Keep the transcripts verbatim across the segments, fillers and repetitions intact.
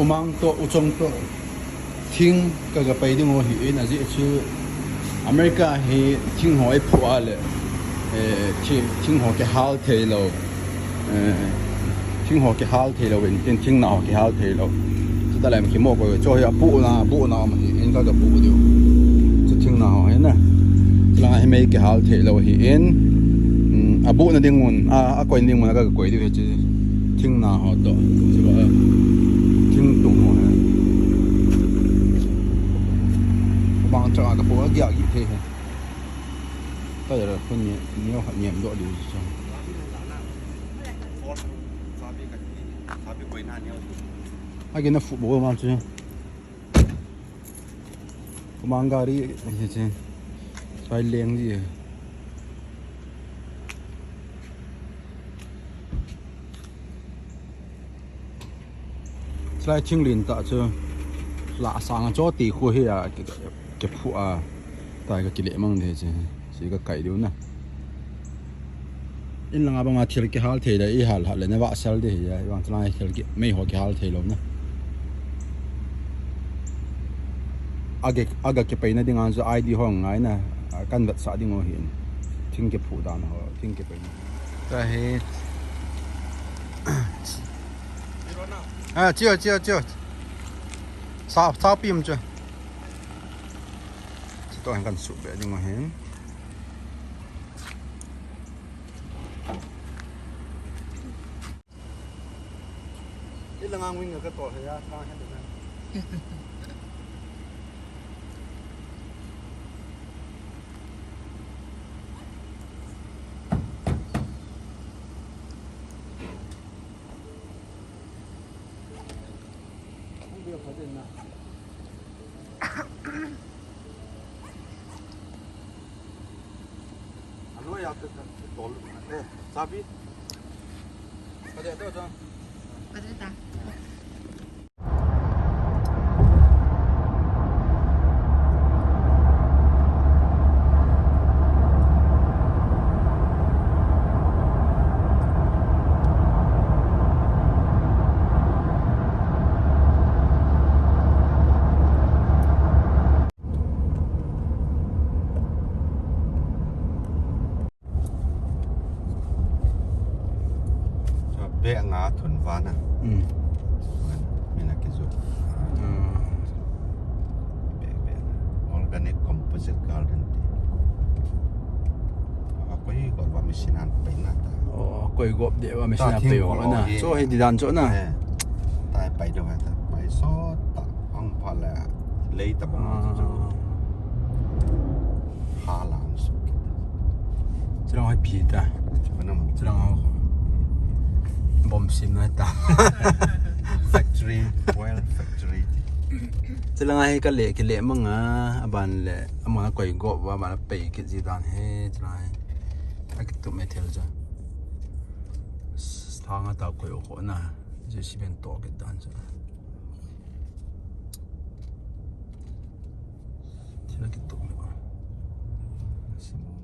Mang to, uchong to, thing ka ga pai ding u ahi in, ajeh chu America hi thing ho i phu a le, eh, thi-, thing ho kihal thei lou. Eh, thing ho kihal thei lou in, tin thing na ho kihal thei lou. Chuta lem kimo ko, chu hi abuh na, abuh na um ahi in ka ga buh diu. Chu thing na ho hi na. Chulang hi mei kihal thei lou ahi in, mm, abuh na ding un, a, akoi ding un ka ga koi diu hi chu. Thing na ho to, chu ba, thing tung ho hi. Bang chang a ka po a gia gi thei hi. Ta ya ra khun ni, ni ho khat niam doh diu chu. Agi na football ma chu. Kumang gari, eh, che. Sai leng ji. Chulai thing lin tah chu. La sang a cho ti khu hi a, ki, ki phu a. Tai ka kile mang de che. Si ka kai diu na. In langa banga thil kihal thei le, i hal hal le, na va sel de hi a, i vang chulai thil ki, mei ho kihal thei lou na. Aga, aga kipai na ding an chu I D ho ngai na, a, kan vet sa ding u hin. Thing kiphu dan ho, thing kipai na. Ta hi. Ah, chiu, chiu, chiu. Sa, sa pim chu. Chu to kan su be ding u hin. Ilang ang wing ka to he ya, ka he de na. Ang dia pa din na. Ano ya ka, ka, ka tol, eh, sabi? Pwede, ito, ito. Pwede ta. Bag nga thun vana. Hmm. Mina kizu. Hmm. Bag, bag. Organic composite garden ti. Akoi ko va machine an pai na ta. Oh, koi gop de va machine an pai na. Cho hi di dan cho na. Eh. Tai pai do ta. Pai so ta. Ang pha la lei ta bang chu. Ha la ang su. Chirang hai pi ta. Chirang hai. Chirang hai. Bom sim na ta. Factory, oil factory. Chirang hai ka le, ki le manga, aban le, ama koi go, wa ma pei ki ji dan he, chirang hai. Aki tu metal ja. Thang ta koi ko na. J C B to ki dan ja. Thil kitup mo.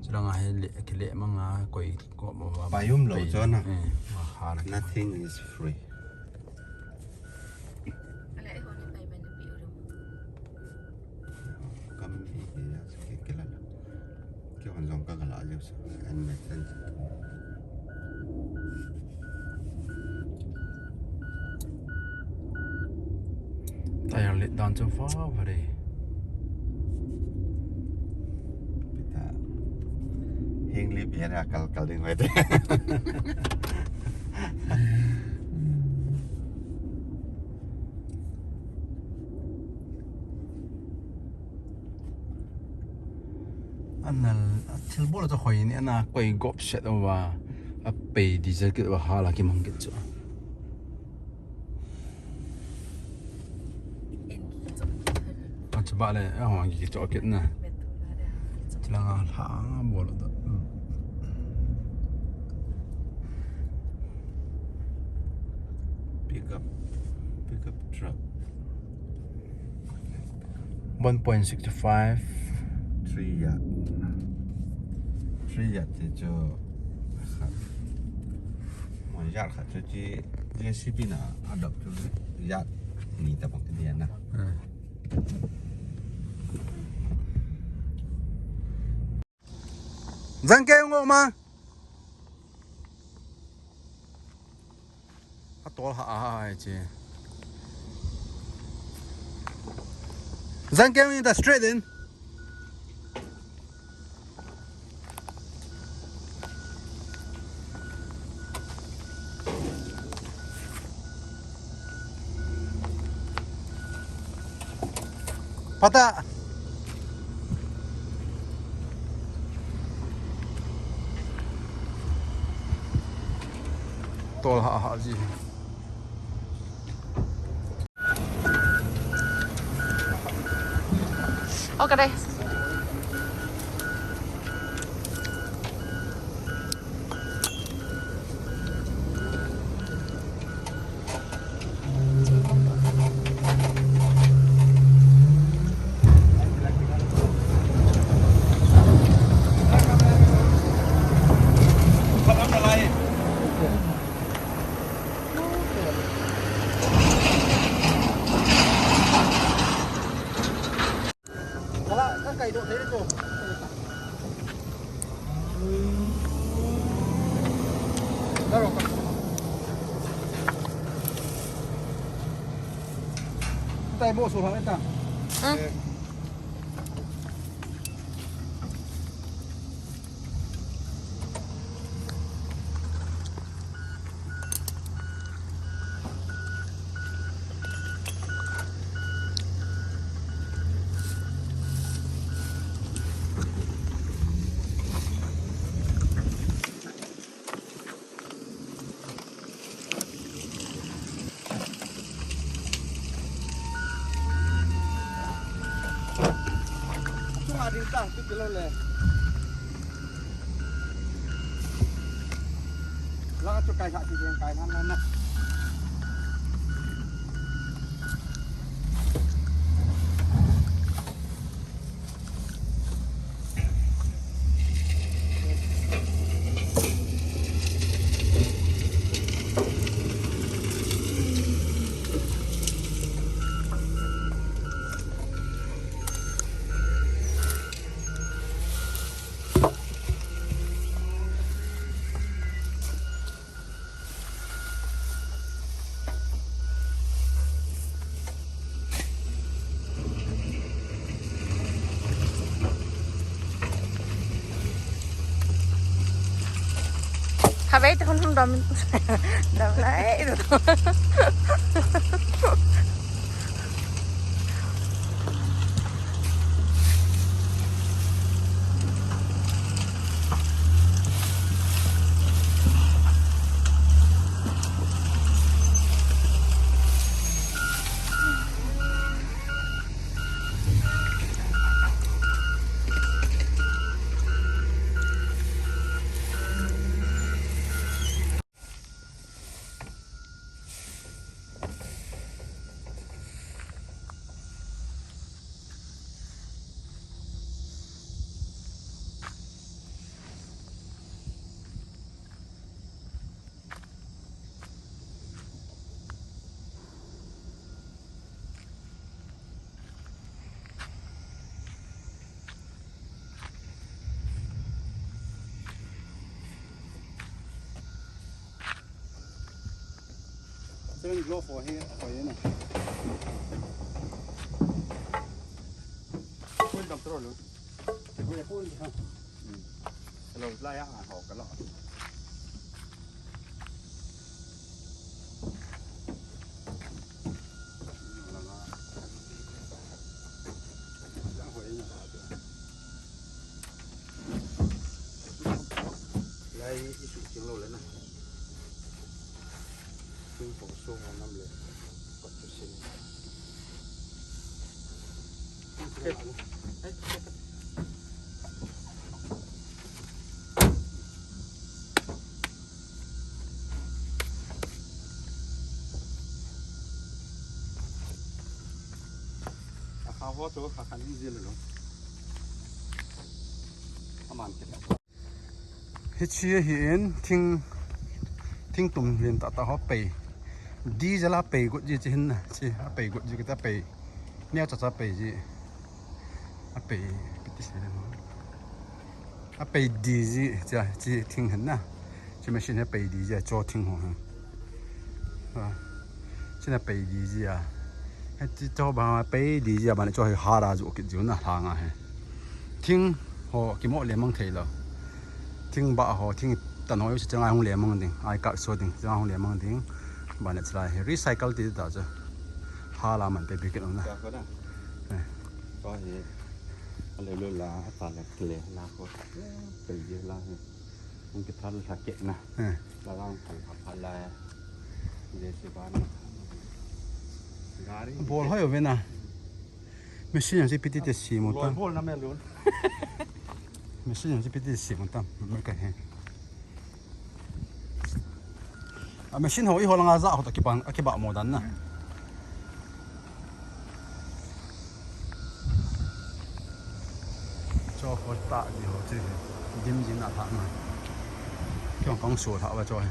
Chulanga hi le, kile manga koi ko mo ba. Payum lo chona. Eh, ma ha la. Nothing is free. Kam hi hi ya ke kila. Kei hon jong ka kala jep sa, an me san. Tayar let dan chu fa fa de. Pita. Heng lip ya na kal kal ding vai de. Anal, a thil bol chu hoi ni ana koi gop set uva, a pei di zel kit uva hala kimang kit chu. A chu ba le, a hong kicho kit na. Chulanga lha bol ta. Pickup, pickup truck. One point six five. Three yard. Three yard ti chu khat. Mo yard khat chu chi J C B na adap chu yard. Ni ta bang te dia na. Hmm. Jangkeu ngo ma. A tol ha a hai che. Jangkeu ni ta straight in. Pata. Tol ha ha ji. Okay. Tai bo so ha ta. Chunga ding ta, tu kilo le. Langa chu kai ha ti ding kai na na na. Khatvei te hun hum dom, dom lai. Seven glove for here, for here na. Pun dam tro lo. Pun, pun, ha. Hmm. Lo la ya ha ho ka lo. Lai i su ching lo le na. Sing po so ho nam le. Kot chu sin. A kha ho chu kha khan in zil lo. Aman ke. Hiche hi in thing, thing tum lin tah tah ho pei. Diesel a pei got ji chi hin na, chi a pei got ji kita pei. Neo cha cha pei ji. A pei, piti se le mo. A pei di ji, cha, chi thing hin na. Chi machine a pei di ji, a cho thing ho hin. A, chi na pei di ji a. He chi cho ba pei di ji a, ba na cho hi hara ju kit ju na hanga he. Thing ho kimo le mang thei lo. Thing ba ho, thing tan ho, si chang ai hung le mang ding. Ai kak so ding, chang ai hung le mang ding. Ba na chila he recycle ti ta cha. Hala man pe bikit na. Ka ko na. Eh. Ko hi. Ale lo la, ta le kle la ko. Pe ye la he. Hung kithal thak kit na. Eh. La lang phal phal phal la. Jesi ba na. Gari. Bol hoi ve na. Machine jong si piti te si mo ta. Loi bol na me lun. Machine jong si piti si mo ta. Me ka he. A machine ho i ho langa ja ho ta kibang, a kiba mo dan na. Cho ho ta di ho chi. Dim din a tha na. Kyong kong so tha wa cho he.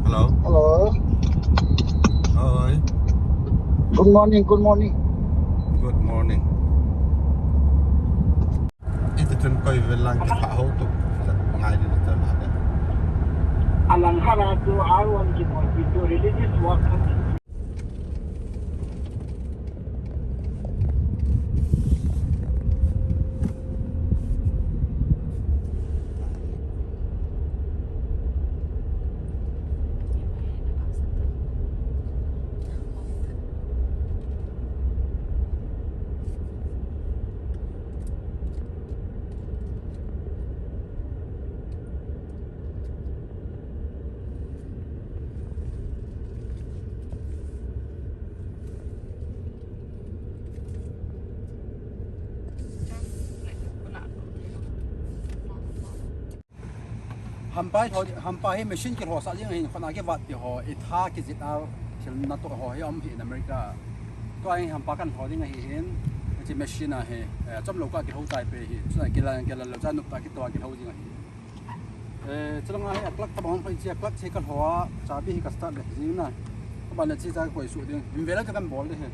Hello. Hello. Hi. Good morning, good morning. Good morning. Iti chun koi vel lang kipha ho tu. Ngai di tu la de. Alang hara tu R one ki mo ki tu religious work. Hampa hi, hampa hi machine kilhosa jing ahin, khona kivat ti ho, i tha kijit a, thil natoh ho hi um hi in America. Tua hi hampa kan lho ding ahi hin, hiche machine a hi, eh, chomlou ka kilho tai pe hi, chuna kila, kila lou cha nop ta kitoh a kilho ding ahi. Eh, chulanga hi a clutch tabang hoi chi a clutch hi ka lho a, chabi hi ka start le jing na. Ka ban le chi cha ka koi suh ding. Hin vela ka kan bol de hi.